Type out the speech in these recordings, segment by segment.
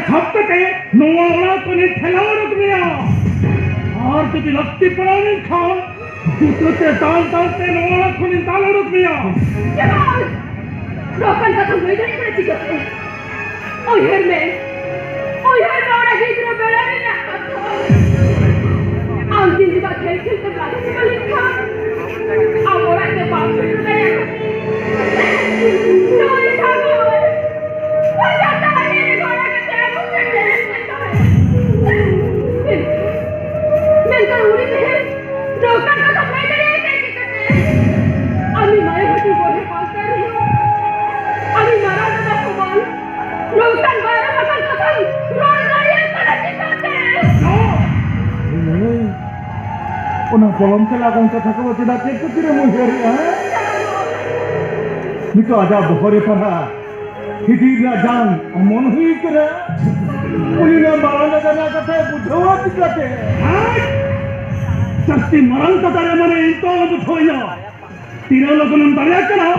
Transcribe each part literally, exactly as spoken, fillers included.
ᱥᱟᱵ ᱠᱟᱛᱮ ᱱᱚᱣᱟ ᱚᱲᱟᱜ ᱠᱷᱚᱱᱤᱧ ᱴᱷᱮᱞᱟᱣ ᱩᱰᱩᱠ ᱢᱮᱭᱟ᱾ ᱟᱨ ᱡᱩᱫᱤ ᱞᱟᱹᱠᱛᱤ ᱯᱟᱲᱟᱣ ᱞᱮᱱᱠᱷᱟᱱ ᱡᱩᱛᱟᱹ ᱛᱮ ᱫᱟᱞ ᱫᱟᱞ ᱛᱮ ᱱᱚᱣᱟ ᱚᱲᱟᱜ ᱠᱷᱚᱱᱤᱧ ᱫᱟᱞ ᱩᱰᱩᱠ ᱢᱮᱭᱟ᱾ ᱪᱮᱫᱟᱜ? ᱱᱚᱝᱠᱟᱱ ᱠᱟᱛᱷᱟᱢ ᱞᱟᱹᱭ ᱫᱟᱲᱮᱭᱟᱜ ᱠᱟᱱᱟ ᱪᱤᱠᱟᱹᱛᱮ? ᱩᱭᱦᱟᱹᱨ ᱢᱮ, ᱩᱭᱦᱟᱹᱨ ᱢᱮ ᱚᱱᱟ ᱜᱤᱫᱽᱨᱟᱹ ᱵᱮᱲᱟ ᱨᱮᱱᱟᱜ ᱠᱟᱛᱷᱟ᱾ ᱟᱢ ᱡᱩᱫᱤ ᱵᱟ ᱠᱷᱮᱞ ᱠᱷᱮᱞ ᱛᱮᱢ ᱞᱟᱸᱜᱟ ᱪᱟᱵᱟ ᱞᱮᱱᱠᱷᱟᱱ ᱟᱢ ᱚᱲᱟᱜ ᱛᱮ ᱵᱟᱢ ᱥᱮᱴᱮᱨ ᱫᱟᱲᱮᱭᱟᱜᱼᱟ᱾ ᱱᱚᱣᱟ ᱞᱮᱠᱟ ᱫᱚ ᱵᱟᱡᱟᱨ ᱛᱟᱞᱟ ᱨᱮ ᱜᱚᱲᱟ ᱠᱟᱛᱮ ᱟᱹᱜᱩ ᱥᱮᱴᱮᱨ ᱞᱮᱱ ᱛᱟᱦᱮᱸᱫ᱾ ᱢᱮᱱᱠᱷᱟᱱ ᱩᱱᱤ ᱛᱮᱦᱮᱧ ᱱᱚᱝᱠᱟᱱ ᱠᱟᱛᱷᱟ ᱞᱟᱹᱭ ᱫᱟᱲᱮᱭᱟᱜ ᱠᱟᱱᱟ ᱪᱤᱠᱟᱹᱛᱮ? ᱟᱢ ᱢᱟᱭᱟ ᱦᱟᱹᱴᱤᱧ ᱵᱚᱭᱦᱟ ᱵᱟᱝ ᱠᱟᱱ ᱨᱮᱦᱚᱸ, ᱟᱢ ᱢᱟᱨᱟᱝ ᱫᱟᱫᱟ ᱥᱚᱢᱟᱱ ᱱᱚᱝᱠᱟᱱ ᱢᱟᱨᱟᱝ ᱟᱠᱟᱱ ᱠᱟᱛᱷᱟᱢ ᱨᱚᱲ ᱫᱟᱲᱮᱭᱟᱜ ᱠᱟᱱᱟ ᱪᱤᱠᱟᱹᱛᱮ? ᱮᱭ, ᱚᱱᱟ ᱯᱚᱞᱚᱢ ᱛᱮ ᱞᱟᱜᱟᱱ ᱠᱟᱛᱷᱟ ᱠᱚ ᱪᱮᱫᱟᱜ ᱪᱮᱫ ᱠᱷᱟᱹᱛᱤᱨᱮᱢ ᱩᱭᱦᱟᱹᱨᱮᱜᱼᱟ? ᱱᱤᱛᱚᱜ ᱟᱡᱟᱜ ᱵᱚᱦᱚᱜ ᱨᱮ ᱯᱟᱲᱦᱟ ᱦᱤᱫᱤᱡ ᱨᱮᱱᱟᱜ ᱡᱟᱝ ᱚᱢᱚᱱ ᱦᱩᱭ ᱠᱟᱱᱟ᱾ ᱩᱱᱤ ᱱᱚᱣᱟ ᱢᱟᱨᱟᱝ ᱫᱟᱫᱟ ᱨᱮᱱᱟᱜ ᱠᱟᱛᱷᱟᱭ ᱵᱩᱡᱷᱟᱹᱣᱟ ᱪᱤᱠᱟᱹᱛᱮ? ᱡᱟᱹᱥᱛᱤ ᱢᱟᱨᱟᱝ ᱠᱟᱛᱷᱟ ᱨᱮ ᱢᱟᱱᱮ ᱤᱧ ᱛᱚ ᱵᱩᱡᱷᱟᱹᱣ ᱤᱧᱟ᱾ ᱛᱤᱱᱟᱹᱜ ᱞᱚᱜᱚᱱᱮᱢ ᱫᱟᱲᱮᱭᱟᱜ ᱠᱟᱱᱟ,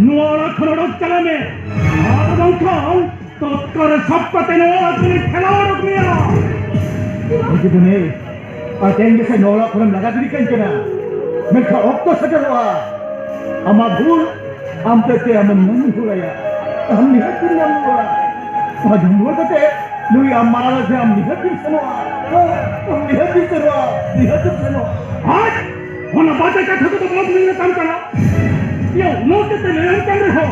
ᱱᱚᱣᱟ ᱚᱲᱟᱜ ᱠᱷᱚᱱ ᱚᱰᱚᱠ ᱪᱟᱞᱟᱜ ᱢᱮ, ᱟᱨ ᱵᱟᱝᱠᱷᱟᱱ ᱛᱚᱛᱠᱟᱞ ᱨᱮ ᱥᱟᱵ ᱠᱟᱛᱮ ᱱᱚᱣᱟ ᱚᱲᱟᱜ ᱠᱷᱚᱱᱤᱧ ᱴᱷᱮᱞᱟᱣ ᱚᱰᱚᱠ ᱢᱮᱭᱟ᱾ ᱵᱩᱡᱷᱟᱹᱣ ᱢᱮ, ᱟᱨ ᱛᱮᱦᱮᱧ ᱜᱮᱥᱮ ᱱᱚᱣᱟ ᱚᱲᱟᱜ ᱠᱷᱚᱱᱮᱢ ᱞᱟᱜᱟ ᱜᱤᱰᱤ ᱠᱟᱹᱧ ᱠᱟᱱᱟ, ᱢᱮᱱᱠᱷᱟᱱ ᱚᱠᱛᱚ ᱥᱮᱴᱮᱨᱚᱜᱼᱟ, ᱟᱢᱟᱜ ᱵᱷᱩᱞ ᱟᱢ ᱛᱮ ᱛᱮ ᱟᱢᱮᱢ ᱧᱟᱢ ᱨᱩᱣᱟᱹᱲᱟ᱾ ᱟᱢ ᱱᱤᱦᱟᱹᱛ ᱜᱮᱢ ᱧᱟᱢ ᱨᱩᱣᱟᱹᱲᱟ᱾ ᱚᱱᱟ ᱧᱟᱢ ᱨᱩᱣᱟᱹᱲ ᱠᱟᱛᱮ ᱱᱩᱭ ᱟᱢ ᱢᱟᱨᱟᱝ ᱨᱮ ᱟᱢ ᱱᱤᱦᱟᱹᱛ ᱜᱮᱢ ᱥᱮᱱᱚᱜᱼᱟ᱾ ᱟᱢ ᱱᱤᱦᱟᱹᱛ ᱜᱮᱢ ᱥᱮᱱᱚᱜᱼᱟ, ᱱᱤᱦᱟᱹᱛ ᱜᱮᱢ ᱥᱮᱱᱚᱜᱼᱟ᱾ ᱟᱡ ᱚᱱᱟ ᱵᱟᱡᱮ ᱠᱟᱛᱷᱟ ᱠᱚᱫᱚ ᱵᱟᱢ ᱞᱟᱹᱭ ᱢᱮᱛᱟᱢ ᱠᱟᱱᱟ᱾ ᱭᱟ, ᱩᱱᱟᱹᱜ ᱠᱟᱛᱮ ᱞᱟᱹᱭᱟᱢ ᱠᱟᱱ ᱨᱮᱦᱚᱸ,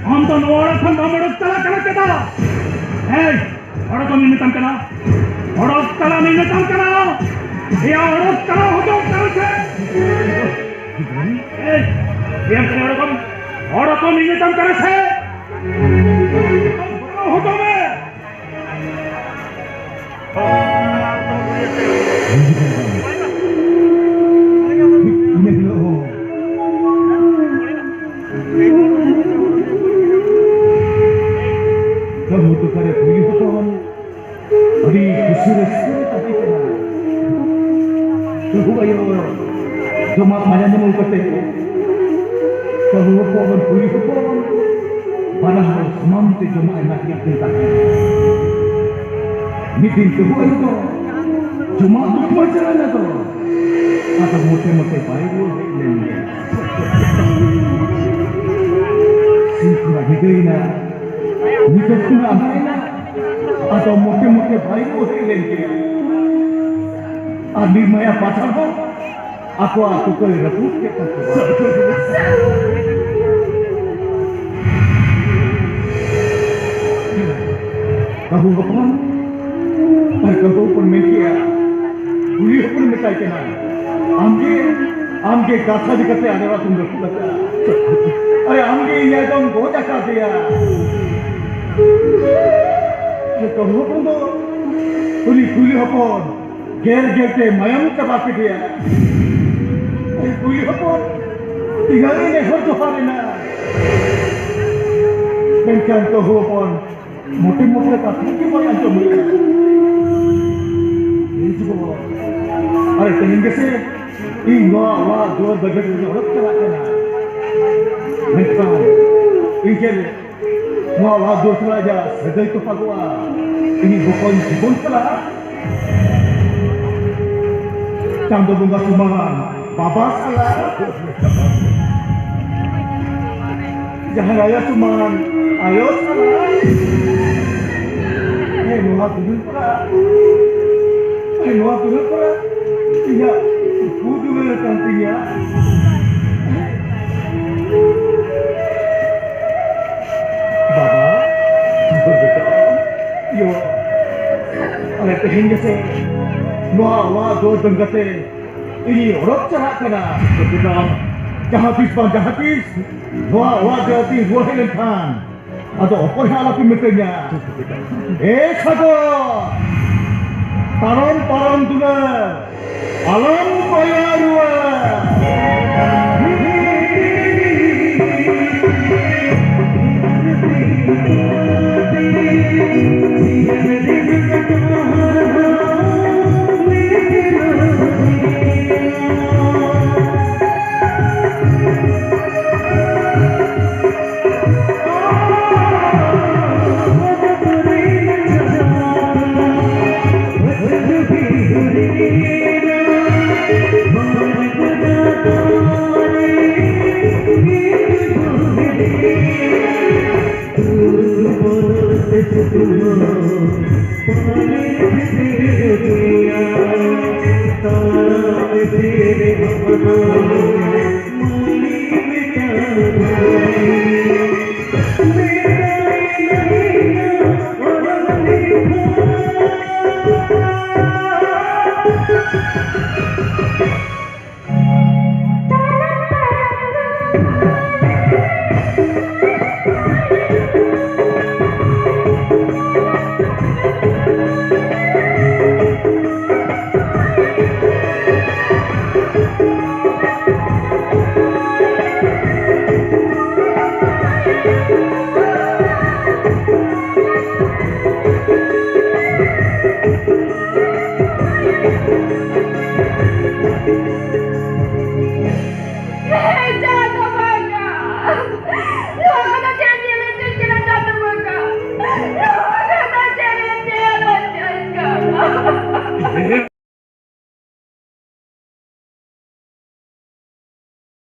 ᱟᱢ ᱫᱚ ᱱᱚᱣᱟ ᱚᱲᱟᱜ ᱠᱷᱚᱱ ᱵᱟᱢ ᱚᱰᱚᱠ ᱪᱟᱞᱟᱜ ᱠᱟᱱᱟ ᱪᱮᱫᱟᱜ? ᱦᱮᱸ, ᱚᱰᱚᱠᱚᱜ ᱤᱧ ᱢᱮᱛᱟᱢ ᱠᱟᱱᱟ᱾ ᱚᱰᱚᱠ ᱪᱟᱞᱟᱜ ᱤᱧ ᱢᱮᱛᱟᱢ ᱠᱟᱱᱟ᱾ ᱭᱟ, ᱚᱰᱚᱠ ᱪᱟᱞᱟᱣ ᱦᱚᱪᱚᱜ ᱠᱟᱱᱟ ᱥᱮ? ᱮᱭ, ᱪᱮᱫ ᱮᱢ ᱠᱟᱱᱟ? ᱚᱰᱚᱠᱚᱜ ᱤᱧ, ᱚᱰᱚᱠᱚᱜ ᱤᱧ ᱢᱮᱛᱟᱢ ᱠᱟᱱᱟ ᱥᱮ? ᱚᱰᱚᱠ ᱦᱚᱪᱚᱜ ᱢᱮ᱾ ᱤᱱᱟᱹ ᱦᱤᱞᱳᱜ ᱦᱚᱸ ᱠᱟᱹᱦᱩ ᱛᱚᱠᱟᱨᱮ ᱠᱩᱲᱤ ᱦᱚᱯᱚᱱ ᱟᱹᱰᱤ ᱠᱩᱥᱤ ᱨᱟᱹᱥᱠᱟᱹ ᱨᱮ ᱛᱟᱦᱮᱸ ᱠᱟᱱᱟ᱾ ᱠᱟᱹᱦᱩ ᱟᱭᱳ ᱡᱚᱢᱟᱜ ᱢᱟᱭᱟ ᱧᱟᱢ ᱠᱟᱛᱮ ᱠᱟᱹᱦᱩ ᱦᱚᱯᱚᱱ ᱠᱩᱲᱤ ᱦᱚᱯᱚᱱ ᱵᱟᱱᱟ ᱦᱚᱲ ᱥᱚᱢᱟᱱ ᱛᱮ ᱡᱚᱢᱟᱜ ᱮᱢᱟ ᱠᱤᱱ ᱛᱟᱦᱮᱸ᱾ ᱢᱤᱫ ᱫᱤᱱ ᱛᱮᱦᱚᱸ ᱟᱭᱳ ᱫᱚ ᱡᱚᱢᱟᱜ ᱫᱩᱠᱷ ᱢᱟ ᱪᱟᱞᱟᱣ ᱮᱱᱟ ᱫᱚ᱾ ᱟᱫᱚ ᱢᱚᱴᱮ ᱢᱚᱴᱮ ᱵᱟᱭ ᱨᱩᱣᱟᱹᱲ ᱦᱮᱡ ᱞᱮᱱ ᱜᱮ᱾ ᱥᱤᱧ ᱠᱷᱚᱱᱟᱜ ᱧᱤᱫᱟᱹᱭᱮᱱᱟ, ᱧᱤᱫᱟᱹ ᱠᱷᱚᱱᱟᱜ ᱟᱸᱜᱟᱭᱮᱱᱟ, ᱟᱫᱚ ᱢᱚᱴᱮ ᱢᱚᱴᱮ ᱵᱟᱭ ᱨᱩᱣᱟᱹᱲ ᱦᱮᱡ ᱞᱮᱱ ᱜᱮ᱾ ᱟᱨ ᱱᱤᱨᱢᱟᱭᱟ ᱯᱟᱪᱷᱟᱲ ᱦᱚᱸ ᱟᱠᱚᱣᱟᱜ ᱛᱩᱠᱟᱹᱭ ᱨᱟᱹᱯᱩᱫ ᱠᱮᱫ ᱛᱟᱠᱚᱣᱟ᱾ ᱵᱟᱹᱦᱩ ᱦᱚᱯᱚᱱ, ᱟᱨ ᱵᱟᱹᱦᱩ ᱦᱚᱯᱚᱱ ᱢᱮᱱ ᱠᱮᱜᱼᱟ, ᱠᱩᱲᱤ ᱦᱚᱯᱚᱱ ᱢᱮᱛᱟᱭ ᱠᱟᱱᱟ, "ᱟᱢᱜᱮ, ᱟᱢᱜᱮ ᱠᱟᱛᱷᱟ ᱤᱫᱤ ᱠᱟᱛᱮ ᱟᱞᱮ ᱚᱲᱟᱜ ᱫᱚᱢ ᱨᱟᱹᱯᱩᱫ ᱟᱠᱟᱫᱼᱟ᱾ ᱟᱨᱮ, ᱟᱢᱜᱮ ᱤᱧ ᱟᱭᱳ ᱫᱚᱢ ᱜᱚᱡ ᱟᱠᱟᱫᱮᱭᱟ᱾" ᱵᱟᱹᱦᱩ ᱦᱚᱯᱚᱱ ᱫᱚ ᱩᱱᱤ ᱠᱩᱲᱤ ᱦᱚᱯᱚᱱ ᱜᱮᱨ ᱜᱮᱨ ᱛᱮ ᱢᱟᱭᱟᱢ ᱪᱟᱵᱟ ᱠᱮᱫᱮᱭᱟ᱾ ᱠᱩᱲᱤ ᱦᱚᱯᱚᱱ ᱛᱤᱱᱟᱹᱜ ᱮ ᱱᱮᱦᱚᱨ ᱡᱚᱦᱟᱨ ᱮᱱᱟ, ᱢᱮᱱᱠᱷᱟᱱ ᱵᱟᱹᱦᱩ ᱦᱚᱯᱚᱱ ᱢᱚᱴᱮ ᱢᱚᱴᱮ ᱠᱟᱛᱷᱟ ᱜᱮ ᱵᱟᱭ ᱟᱸᱡᱚᱢ ᱞᱮᱫᱟ᱾ ᱮ ᱡᱤᱵᱚᱱ, ᱟᱨᱮ ᱛᱮᱦᱮᱧ ᱜᱮᱥᱮ ᱤᱧ ᱱᱚᱣᱟ ᱚᱲᱟᱜ ᱫᱩᱣᱟᱹᱨ ᱵᱟᱹᱜᱤ ᱠᱟᱛᱮ ᱚᱰᱚᱠ ᱪᱟᱞᱟᱜ ᱠᱟᱱᱟ, ᱢᱮᱱᱠᱷᱟᱱ ᱤᱧ ᱪᱮᱫ ᱱᱚᱣᱟ ᱚᱲᱟᱜ ᱫᱩᱣᱟᱹᱨ ᱥᱟᱞᱟᱜ ᱡᱟ ᱥᱟᱹᱜᱟᱹᱭ ᱛᱚᱯᱟᱜᱚᱜᱼᱟ, ᱤᱧᱤᱡ ᱵᱚᱠᱚᱧ ᱡᱤᱵᱚᱱ ᱥᱟᱞᱟᱜ᱾ ᱪᱟᱸᱫᱚ ᱵᱚᱸᱜᱟ ᱥᱚᱢᱟᱱ ᱵᱟᱵᱟ ᱥᱟᱞᱟᱜ, ᱡᱟᱦᱟᱸᱭ ᱟᱭᱳ ᱥᱚᱢᱟᱱ ᱟᱭᱳ ᱥᱟᱞᱟᱜ᱾ ᱦᱮᱸ, ᱱᱚᱣᱟ ᱫᱩᱞᱟᱹᱲ ᱠᱚᱲᱟ, ᱦᱮᱸ, ᱱᱚᱣᱟ ᱫᱩᱞᱟᱹᱲ ᱠᱚᱲᱟ ᱤᱧᱟᱹᱜ ᱩᱠᱩ ᱫᱩᱞᱟᱹᱲ ᱠᱟᱱ ᱛᱤᱧᱟ᱾ ᱵᱟᱵᱟ, ᱤᱭᱟᱹ, ᱟᱞᱮ ᱛᱮᱦᱮᱧ ᱜᱮᱥᱮ ᱱᱚᱣᱟ ᱚᱲᱟᱜ ᱫᱩᱣᱟᱹᱨ ᱫᱚᱱ ᱠᱟᱛᱮ ᱤᱧᱤᱧ ᱚᱰᱚᱠ ᱪᱟᱞᱟᱜ ᱠᱟᱱᱟ᱾ ᱡᱟᱦᱟᱸ ᱛᱤᱥ ᱵᱟᱝ ᱡᱟᱦᱟᱸ ᱛᱤᱥ ᱱᱚᱣᱟ ᱚᱲᱟᱜ ᱫᱩᱣᱟᱹᱨ ᱛᱤᱧ ᱨᱩᱣᱟᱹᱲ ᱦᱮᱡ ᱞᱮᱱᱠᱷᱟᱱ ᱟᱫᱚ ᱚᱠᱚᱭ ᱦᱚᱸ ᱟᱞᱚᱯᱮ ᱢᱤᱛᱟᱹᱧᱟ, "ᱮ ᱥᱟᱜᱚᱨ, ᱯᱟᱨᱚᱢ ᱯᱟᱨᱚᱢ ᱫᱩᱞᱟᱹᱲ, ᱟᱞᱚᱢ ᱠᱚᱭᱚᱜ ᱨᱩᱣᱟᱹᱲ᱾"